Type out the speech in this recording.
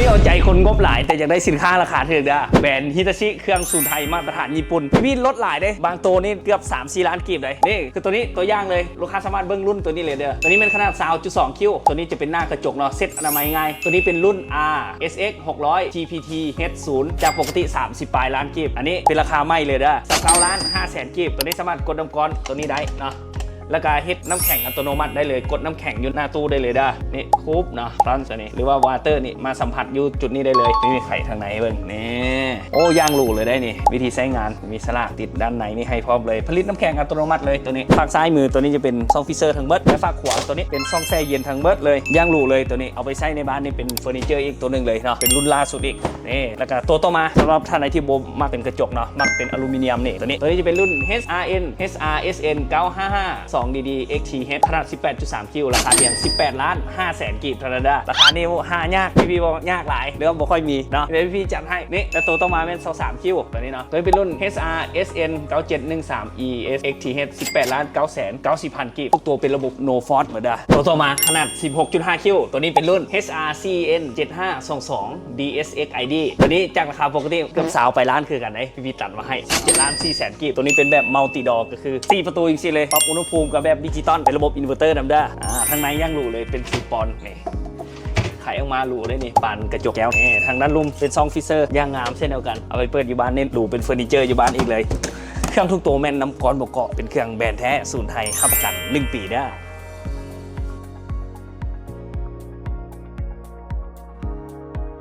ນີ້ເອົາໃຈຄົນງົບຫຼາຍ ແຕ່ຢາກໄດ້ສິນຄ້າລາຄາຖືກເດີ້. ແບຣນຮິຕາຊິ ເຄື່ອງສູນໄທມາດຕະຖານຍີ່ປຸ່ນ ມີລົດຫຼາຍເດ້. ບາງໂຕນີ້ເກືອບສາມສີ່ລ້ານກີບເດ້. ນີ້ຄືໂຕນີ້ ໂຕຢ່າງເລີຍ. ລູກຄ້າສາມາດເບິ່ງລຸ້ນໂຕນີ້ເລີຍເດີ້. ໂຕນີ້ແມ່ນຂະໜາດຊາວຈຸດສອງຄິວ. ໂຕນີ້ຈະເປັນໜ້າກະຈົກເນາະ, ເຊັດອະນາໄມງ່າຍ. ໂຕນີ້ເປັນລຸ້ນ R S X ຫົກຮ້ອຍ G P T H ສູນ ຈາກປົກກະຕິສາມສິບປາຍລ້ານກີບ. ອັນນີ້ເປັນລາຄາໃໝ່ເລີຍເດີ້ ຊາວເກົ້າລ້ານຫ້າແສນກີບ. ໂຕນີ້ສາມາດກົດນ້ຳກ້ອນໂຕນີ້ໄດ້ເນາະ. ແລ້ວກະເຮັດນ້ຳແຂງອັດຕະໂນມັດໄດ້ເລີຍ, ກົດນ້ຳແຂງຢູ່ໜ້າຕູ້ໄດ້ເລີຍເດີ້. ນີ້ Cube ເນາະ, ຕອນໂຕນີ້ ຫຼືວ່າ Water ນີ້ ມາສຳຜັດຢູ່ຈຸດນີ້ໄດ້ເລີຍ. ນີ້ ໄຂທາງໃນເບິ່ງ ນີ້ ໂອ້ ຢ່າງຫຼູເລີຍໄດ໋ນີ້. ວິທີໃຊ້ງານ ມີສະຫຼາກຕິດດ້ານໃນນີ້ໃຫ້ພ້ອມເລີຍ. ຜະລິດນ້ຳແຂງອັດຕະໂນມັດເລີຍໂຕນີ້. ຟາກຊ້າຍມື ໂຕນີ້ຈະເປັນຊອງຟຣີເຊີທັງເບິດ ແລະ ຟາກຂວາໂຕນີ້ເປັນຊ່ອງແຊ່ເຢັນທັງເບິດເລີຍ. ຢ່າງຫຼູເລີຍໂຕນີ້. ເອົາໄປໃຊ້ໃນບ້ານນີ້ເປັນເຟີນີເຈີອີກໂຕໜຶ່ງເລີຍເນາະ, ເປັນລຸ້ນລ່າສຸດອີກ. ນີ້ ແລ້ວກະໂຕຕໍ່ມາ ສຳລັບທ່ານໃດທີ່ບໍ່ມັກເປັນກະຈົກເນາະ, ມັກເປັນອະລູມີນຽມນີ້ ໂຕນີ້. ໂຕນີ້ຈະເປັນລຸ້ນ H R N H R S N ເກົ້າຫ້າຫ້າ ສອງ D D X T H ຂະໜາດສິບແປດຈຸດສາມຄິວ ລາຄາພຽງສິບແປດລ້ານຫ້າແສນກີບເທົ່ານັ້ນເດີ້. ລາຄານີ້ຫາຍາກ ພີ່ໆ ບໍ່ຍາກຫຼາຍ ຫຼືວ່າບໍ່ຄ່ອຍມີເນາະ, ແຕ່ພີ່ຈັດໃຫ້. ນີ້ ແລ້ວໂຕຕໍ່ມາແມ່ນຊາວສາມຄິວ ໂຕນີ້ເນາະ. ໂຕນີ້ເປັນລຸ້ນ H R S N ເກົ້າເຈັດໜຶ່ງສາມ E S X T H ສິບແປດລ້ານເກົ້າແສນເກົ້າສິບພັນກີບ. ທຸກໂຕເປັນລະບົບ No Fault ເບິດເດີ້. ໂຕຕໍ່ມາຂະໜາດສິບຫົກຈຸດຫ້າຄິວ ໂຕນີ້ເປັນລຸ້ນ H R C N ເຈັດຫ້າສອງສອງ D S X I D. ໂຕນີ້ຈາກລາຄາປົກກະຕິເກືອບຊາວປາຍລ້ານຄືກັນເດ້, ພີ່ໆຕັດມາໃຫ້ເຈັດລ້ານສີ່ແສນກີບ. ໂຕນີ້ເປັນແບບ Multi Door ກໍຄືສີ່ປະຕູຈັ່ງຊີ້ເລີຍ, ປັບອຸນຫະພູມກໍແບບດິຈິຕອນ ເປັນລະບົບ Inverter ນຳເດີ້. ອ່າ ທາງໃນຢ່າງຫຼູເລີຍ ເປັນສີ່ປ່ອນນີ້. ໄຂອອກມາຫຼູເລີຍນີ້ ປານກະຈົກແກ້ວນີ້. ທາງດ້ານລຸ່ມເປັນຊ່ອງຟຣີເຊີຢ່າງງາມເຊັ່ນດຽວກັນ, ເອົາໄປເປີດຢູ່ບ້ານນີ້ ຫຼູເປັນເຟີນີເຈີຢູ່ບ້ານອີກເລີຍ. ເຄື່ອງທຸກໂຕແມ່ນນ້ຳກ້ອນບໍ່ເກາະ, ເປັນເຄື່ອງແບຣນແທ້ ສູນໄທ ຮັບປະກັນໜຶ່ງປີເດີ້.